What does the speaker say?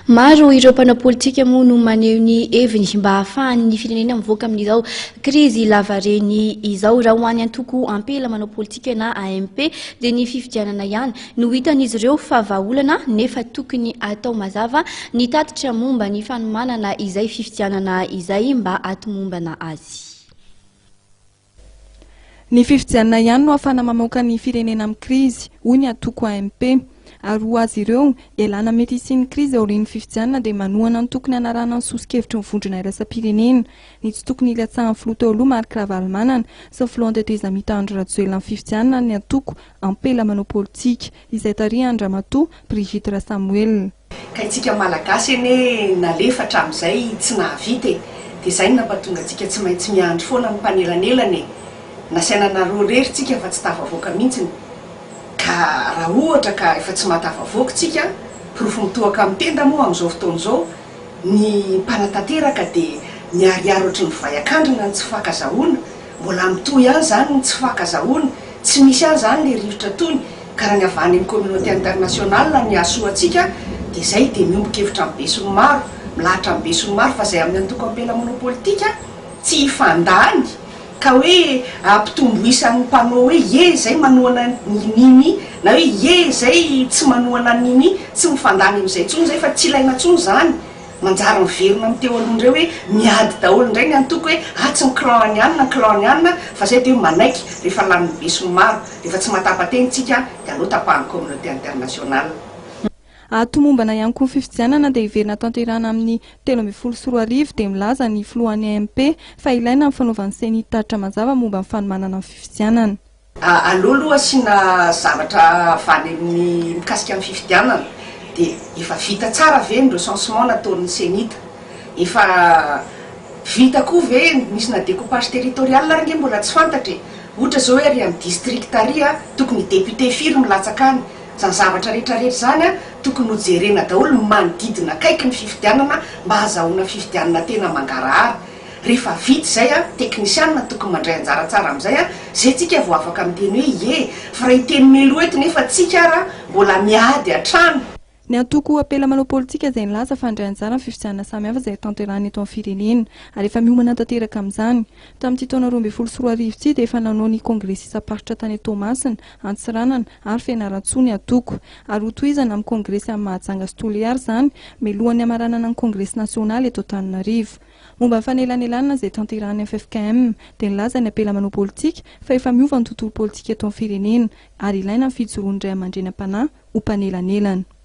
Maro ireo mpanao politika moa no maneho ny heviny mba hahafahan'ny firenena mivoaka amin'izao krizy lavareny izao. Raha ho an'ny antoko Ampela manao politika na AMP dia ny fifidianana ihany no hitan'izy ireo fa vahaolana nefa tokony atao mazava ny tatitra momba ny fanomanana izay fifidianana izay mba hahatomombana azy. Ny fifidianana ihany no ahafahana mamoaka ny firenena amin'ny krizy, hoy ny antoko AMP. Ary ho azy ireo, ialana mety hisian'ny krizy aorian'ny fifidianana dia manohana ny tokony hanarahana ny soso-kevitry ny vondrona iraisam-pirenena, ny tsy tokony hilatsahan'ny filoha teo aloha Marc Ravalomanana sy ny filoha tetezamita Andry Rajoelina amin'ny fifidianana ny antoko Ampela manao politika, izay tarihan-dRamatoa Brigitte Rasamoelina. Ka itsika Malagasy anie nalefa hatramin'izay tsy nahavita e! Dia izay no nampatonga antsika tsy maintsy miandry foana ny mpanelanelana e! Nasaina nareo irery tsika fa tsy tafavoaka mintsiny. Ka raha ohatra ka efa tsy mahatafavoaka tsika, porofo mitohaka amin'ny tenda moa amin'izao fotoana izao, ny mpanatanteraka dia miharihary ohatry ny vay an-kandrina ny tsy fankazahoana, Mbola mitohy ihany izany ny tsy fankazahoana, tsy misy ihany izany ilay rivotra tony, ka raha ny avy any amin'ny communauté internationale ny hahasoa antsika dia izay dia miombon-kevitra amin'ny besinimaro, milahatra amin'ny besinimaro fa izay amin'ny antoko ampela manao politika tsy hifandany ka hoe hampitombo isa ny mpanao hoe ie izay manohana ny nini na hoe ie izay tsy manohana ny nini, tsy mifandany amin'izay intsony izay fa tsy ilaina intsony izany. Manjary miverina amin'ny teo aloha indray hoe miady daholo indray ny antoko hoe atsy ny clan an'i anona, clan an'i anona, fa izay dia hoe manaiky rehefa lanin'ny besinimaro, rehefa tsy mahatapa-teny tsika dia aleo tapahan'ny communauté internationale. Hahatomombana ihany koa ny fifidianana dia hiverina tanterahana amin'ny 2013 dia milaza ny filohan'ny AMP fa ilaina ny fanaovan'ny Ceni tatitra mazava momba ny fanomanana ny fifidianana. Aleo aloha asiana zavatra avy any amin'ny mikasika ny fifidianana dia efa vita tsara ve ny recensement nataon'ny cenit? Efa vita koa ve misy na découpage territorial ary ange mbola tsy fantatra e! Ohatra izao hoe ary amin'ny district ary a, tokony député firy milatsaka any? Izany zavatra rehetra rehetra izany a, tokony ho jerena daholo ny manodidina akaiky ny fifidianana mba hahazahoana fifidianana tena mangarahara. Rehefa vita izay an, teknisianina tokony mandray anjara tsara amin'izay an, izay tsika vao afaka miteny hoe ie, fa raha hiteny mialoha eto nefa tsika ara mbola miady hatrany. Ny antoko Apela manao politika izay nilaza fa handray anjara amin'ny fifidianana samihafa izay tanterahina eto amin'ny firenena ary efa miomana tanteraka amin'izany. Tamin'ity taona 2012 ity dia efa nanao ny kongresy isam-paritra tany Toamasina, Antsiranana ary Fianarantsoa ny antoko ary hotohizana amin'ny kongresy any Mahajanga sy Toliara izany mialohan'ny hamaranana ny kongresy nasionaly eto Antananarivo. Momba ny fanelanelanana izay tanterahan'ny ffkm dia nilaza ny Apela manao politika fa efa miova ny tontolo politika eto amin'ny firenena ary ilaina ny fijoroan'ny ray aman-dreny am-panahy ho mpanelanelana.